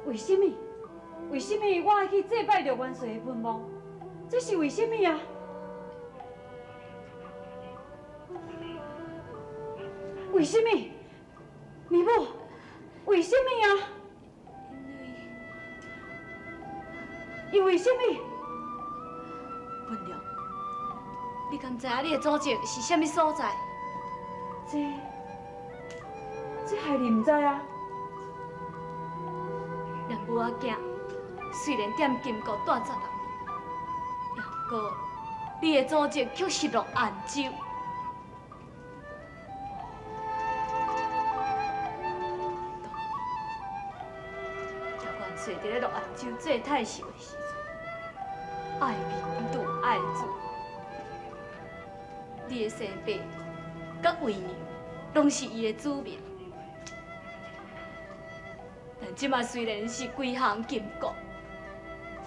為什麼？為什麼我愛去祭拜陸元帥的墳墓？這是為什麼啊？為什麼？姨母，為什麼啊？因為什麼？文良，你敢知影你的祖籍是啥物所在？這孩兒毋知啊。念母仔囝雖然踮金國蹛16年，也毋過你的祖籍卻是樂安州。當年元帥佇咧樂安州做太守的時陣，愛民如愛子，你的生爸佮為娘攏是伊的子民。但這馬雖然是歸降金國，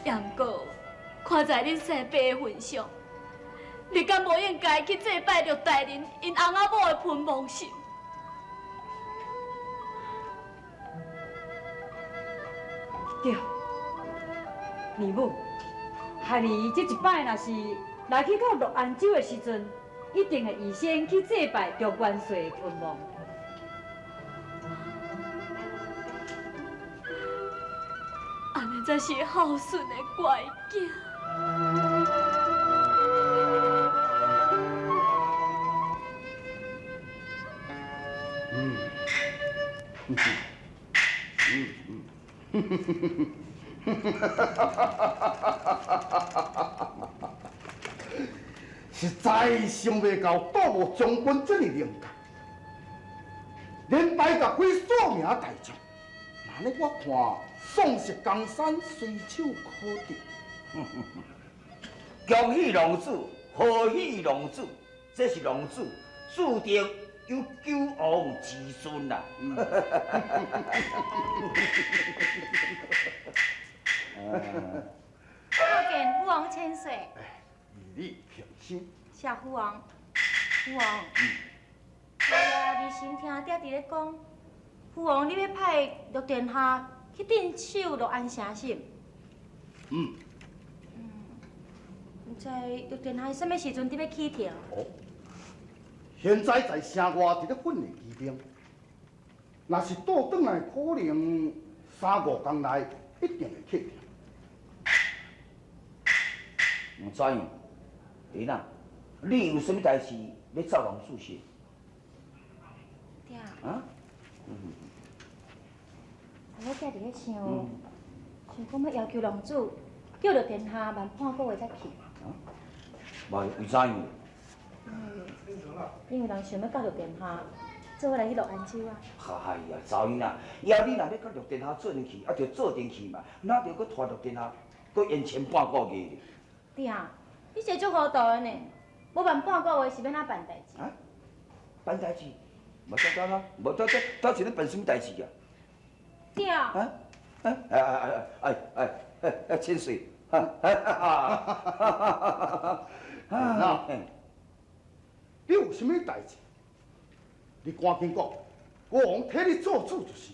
也毋過看在恁生爸的份上，你敢無應該去祭拜陸大人𪜶翁仔某的墳墓是？對，姨母，孩兒這一擺若是來去到樂安州的時陣，一定會預先去祭拜陸元帥的墳墓。按呢才是孝順的乖囝。實在想袂到杜牧將軍這麼能幹，連敗甲幾數名大將。按呢我看，喪失江山隨手可得。恭喜龍主，賀喜龍主，這是龍主注定有救亡之孫啦。我見父王千歲。義理平心。謝父王，父王。我二先聽爹佇咧講，父王你欲派陸殿下去鎮守樂安城是？嗯。毋知陸殿下啥物時陣佇欲起程？哦。現在在城外佇咧訓練騎兵，若是倒轉來，可能三五工內一定會起程。毋知影，麗娜，你有啥物代誌欲走人主是？對啊。啊？我囝佇咧想，想講欲要求龍主叫陸殿下慢半個月才去。啊？無，為怎樣？因為人想欲佮陸殿下做伙來去樂安州啊。哎呀，查某囡仔，要你若欲佮陸殿下做陣去，啊，就做陣去嘛，哪著閣拖陸殿下，閣延遲半個月？對啊，你這足糊塗的呢，無慢半個月是欲按怎辦代誌？啊？辦代誌？無簡單啊，無到底到底咧辦啥物代誌啊？對啊。啊？啊？哎哎哎哎哎哎，千歲！哈哈哈哈哈！你有啥物代誌？你趕緊講，國王替你做主就是。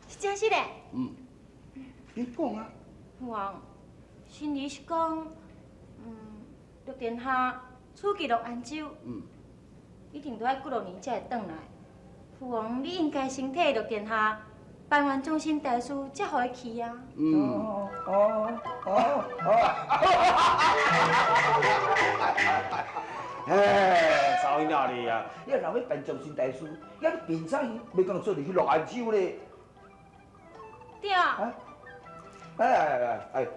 是真實的？嗯。你講啊。父王，新兒是講，陸殿下處去樂安州，一定都愛幾落年才會轉來。父王，你應該先替陸殿下辦完終身大事，才予伊去啊。哦哦哦哦！哎，查某囡仔咧啊！你若欲辦終身大事，你平早欲共做陣去樂安州咧。對啊。哎哎哎哎！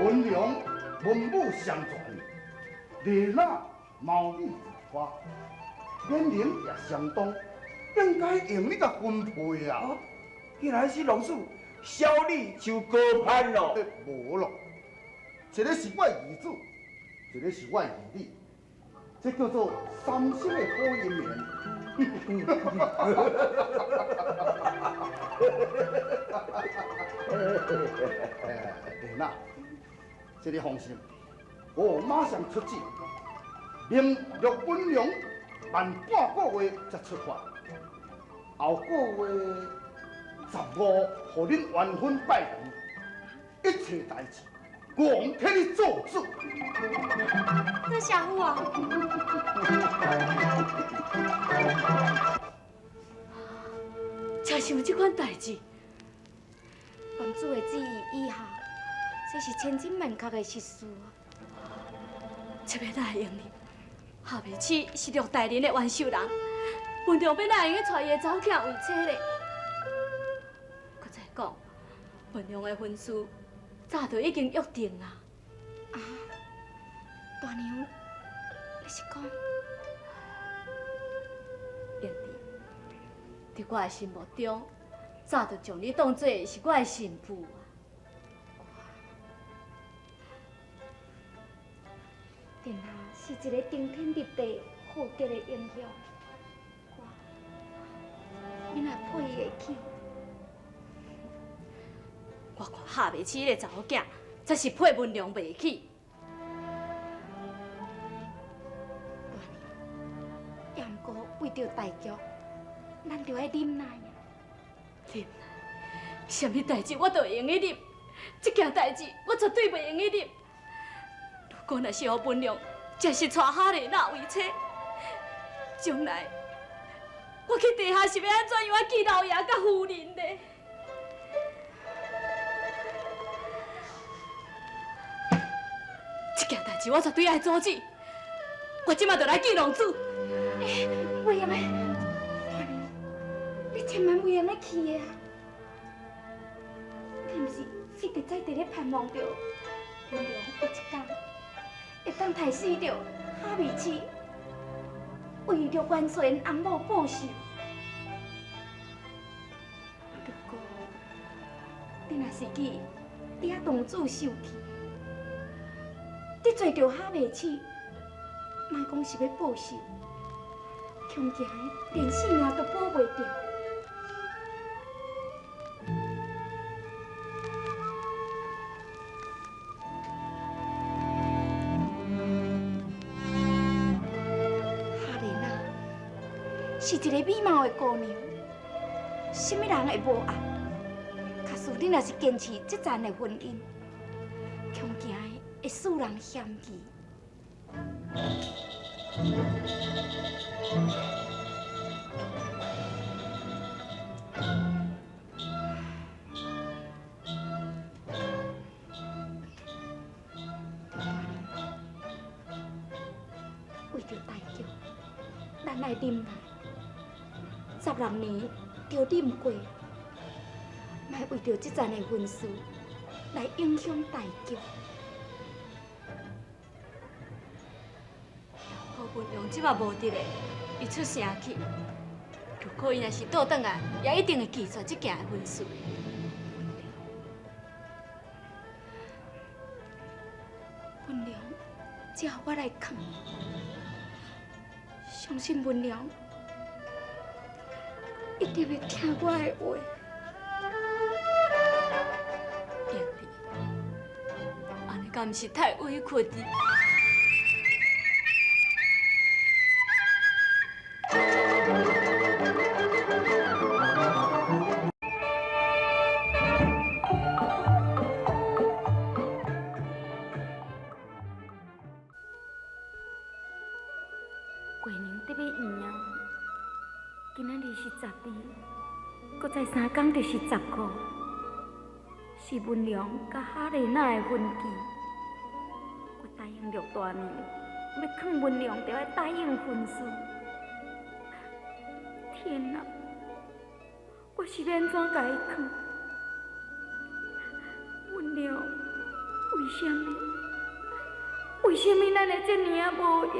文良文武双全，丽娜貌美如花，年龄也相当，應該用你共分配啊！原來是龍主，小女就高攀咯。無咯，一个是我兒子，一个是我兒女，這叫做三生的好姻緣。麗娜，這你放心，我馬上出旨，命陆文龙慢半个月才出发，后个月15，予恁完婚拜堂，一切代志，国王替你做主。多谢父王。真是有这款代志。王主的旨意以下，这是千真万确的实事。这欲哪会用哩？下未起是陆大人的冤仇人，文良欲哪会用得带伊的查某囝为妻咧？阁再讲，文良的婚事早就已经约定啊！啊，大娘，你是讲？英弟，伫我的心目中，早就将你当作是我的新妇啊！殿下是一个顶天立地、好德的英雄，我，你若配伊会起？我看下袂起彼个查某囝，才是配文良袂起。大娘，也毋过为著大局，咱著爱忍耐啊！忍耐？啥物代志我都会用得忍，这件代志我绝对袂用得忍。如果若是予文良真是娶哈丽娜为妻，将来我去地下是欲按怎样啊见老爷佮夫人呢？这件代志我绝对爱阻止，我这马就来见王子。欸，袂用的，大娘，你千万袂用得去的啊！你毋是一直在伫咧盼望著文良有一天会当刣死著哈密痴，为著元帅𪜶翁某报仇。如果你若是去惹王子受气，得罪著哈密痴，莫讲是欲报仇，恐惊连性命都保袂著。哈莲娜是一个美貌的姑娘，啥物人会无爱？假使你若是坚持这层的婚姻，恐惊会使人嫌弃。为著大局，咱爱忍耐。16年就忍过，莫为著这层的婚事来影响大局。文良这马无伫咧，伊出城去。如果伊若是倒转来，也一定会拒绝这件的婚事。文良，只要我来劝，相信文良一定会听我的话。英丽，按呢敢毋是太委屈你？过年得欲圆啊！今仔日是12，阁再3工就是15，是文良佮哈丽娜的婚期。我答应陆大娘，欲劝文良，就爱答应婚事。天啊！我是欲按怎共伊劝？文良，为啥物？为啥物咱会这尔仔无缘？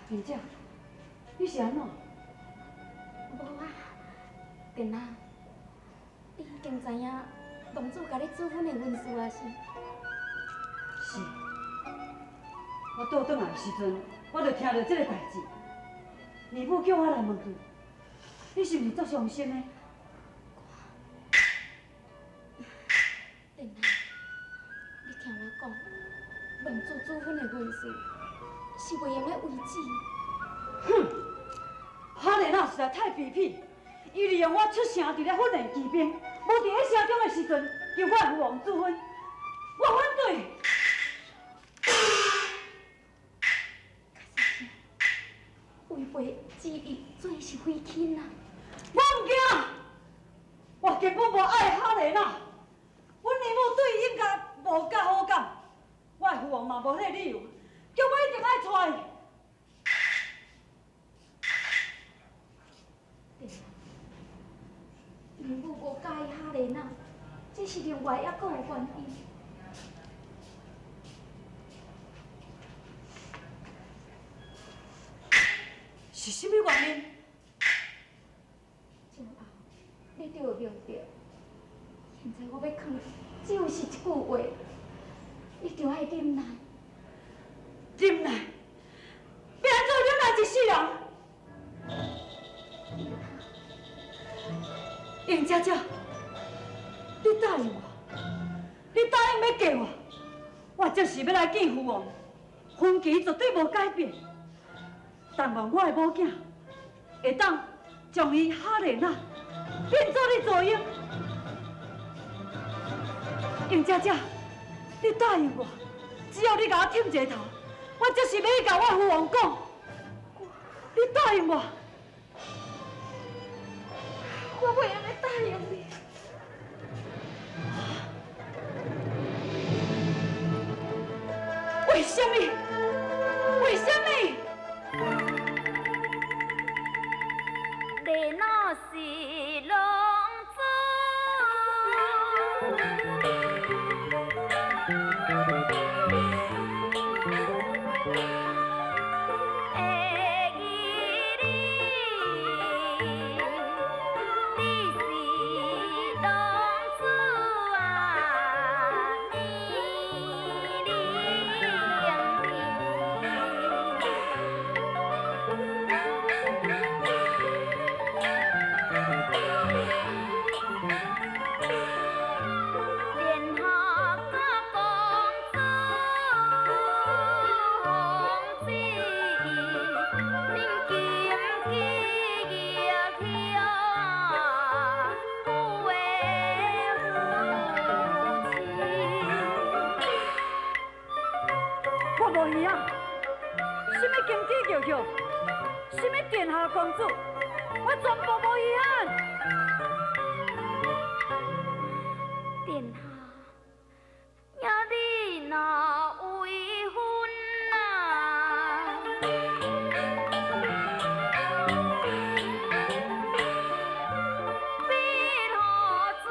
英姐，你是按怎？无啊，殿下，你已经知影公主共你主婚的婚事啊是？是。我倒转来的时阵，我就听著这个代志。姨母叫我来问你，你是毋是足伤心的？殿下，你听我讲，公主主婚的婚事是袂用得为止。哼，哈莲娜实在太卑鄙，伊利用我出城伫咧训练骑兵，无伫咧城中的时阵，求我父王主婚，我反对。违背旨意，做是非亲啊！我毋惊，我根本无爱哈莲娜，阮姨母对伊应该无加好感，我的父王嘛无彼个理由，叫我一定爱娶伊。对啦，姨母无佮意哈莲娜，这是另外犹阁有原因。是啥物原因？今后你就会明白。现在我欲劝，只有是一句话，你著爱忍耐。忍耐？欲按怎忍耐一世人？英姐姐，你答应我，你答应欲嫁我，我就是欲来见父王，婚期绝对无改变。但愿我的某囝会当将伊哈莲娜变做你助用。英姐姐，你答应我，只要你共我挺一个头，我就是欲去共我父王讲。你答应我，我袂用得答应你。为什么？为什么？莲娜是浪子，会记你，你是浪子啊，你什么殿下公主，我全部无遗憾。殿下，也你若为婚啊，必何罪？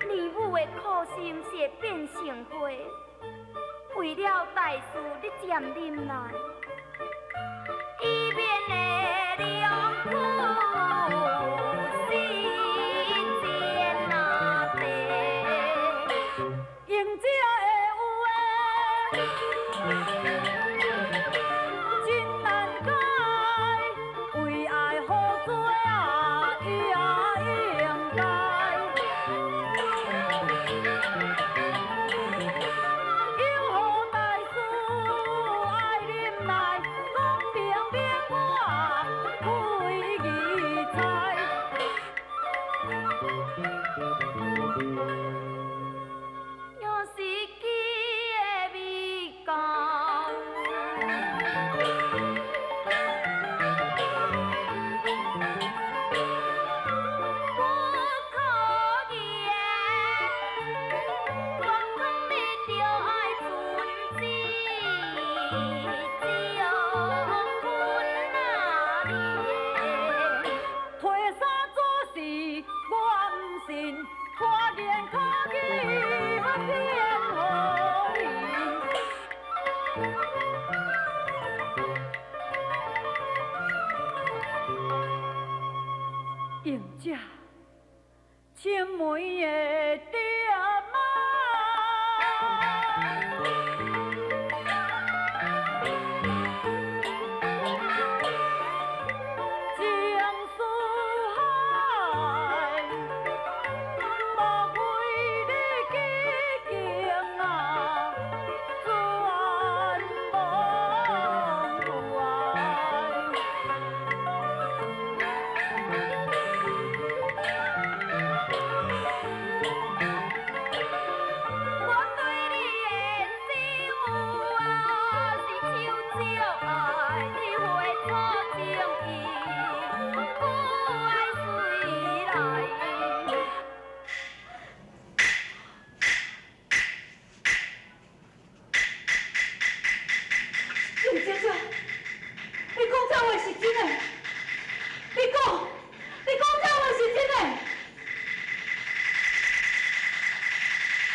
你母的苦心是会变成火，为了大事你渐忍耐。以免的两苦心煎啊地，英姐的话真难解，为爱好做啊，伊也应该。有何大事爱忍耐？這青梅的店仔。情思海，无为你记经啊，转无爱。我对你的心啊，是像少爱，你会错情意，不爱随来。林姐姐，你讲这话是真的？你讲这话是真的？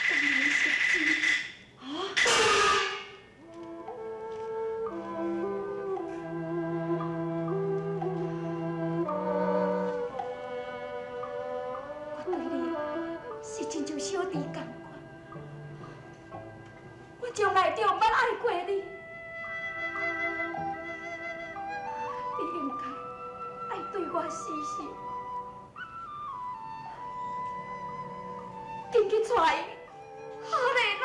当然是真的。啊！我对你是亲像小弟仝款，我从来就毋捌爱过你，你应该爱对我死心，紧去娶伊，哈咧啦！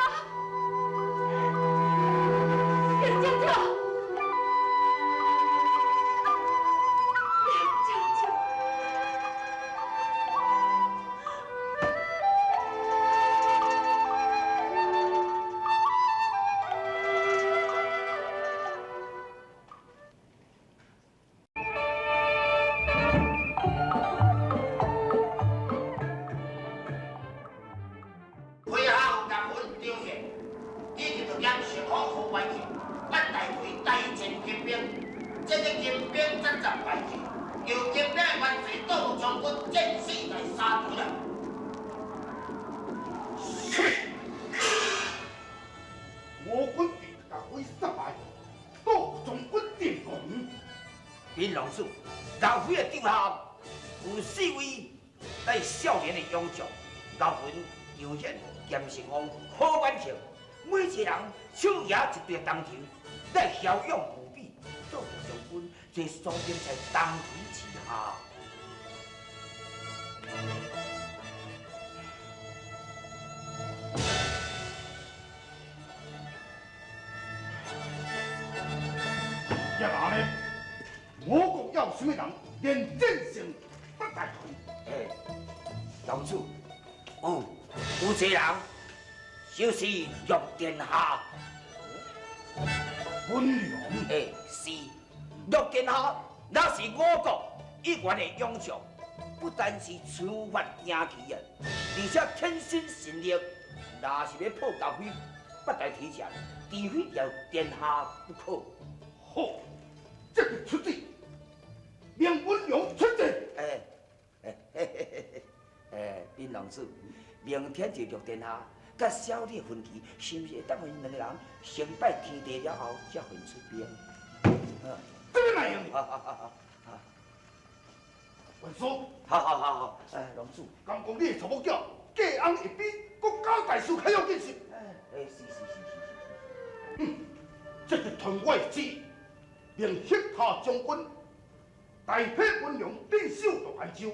林姐姐，林姐姐。麾下岳云、张宪，以及着严成风、何元庆，咱带队大战金兵，这个金兵节节败退，由金兵的元帅杜将军战死在沙场了。什么？我军被岳飞杀败，杜将军阵亡。禀老主，岳飞的手下有四位咱少年的勇将，岳云、张宪、严成风、何元庆，每一个人手举一对铜头，咱骁勇无比。杜将军这锁定在铜头之下。叶阿呢？我国要什么人连战胜不大腿？哎，老主，有一个人，就是陆殿下。温良。哎，是陆殿下，那是我国一员的勇将，不但是枪法惊奇啊，而且天生神力，若是欲破岳飞八大腿者，除非陆殿下不可。好，这个出战，命温良出战。哎，嘿嘿嘿嘿，禀老主，明天就陆殿下佮小李分期，是毋是会当予𪜶两个人先拜天地了后，才分出兵？这个哪用？好好好好，元叔。好好好好，哎，龙主，敢讲你的查某囝嫁翁会比国家大事较要紧是？哎，是是是是是。哼，这个传我的旨，命协塔将军代替温良镇守乐安州，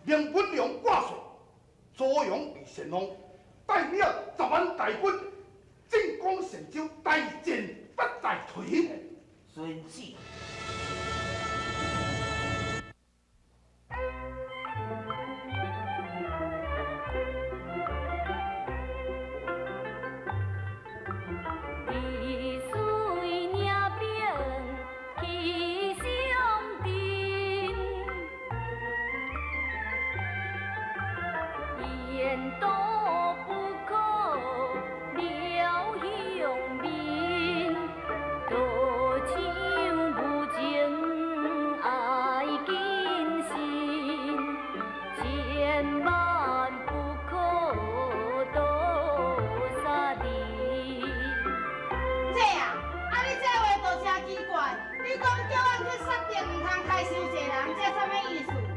命温良挂帅，左勇为先锋，带领10万大军进攻神州，大战八大腿。遵旨。你随领兵去上阵，沿途不可了乡民，刀枪无情爱谨慎，千万不可多杀敌。姐啊，啊你这话就真奇怪，你讲叫阮去杀定，毋通开伤济人，这啥物意思？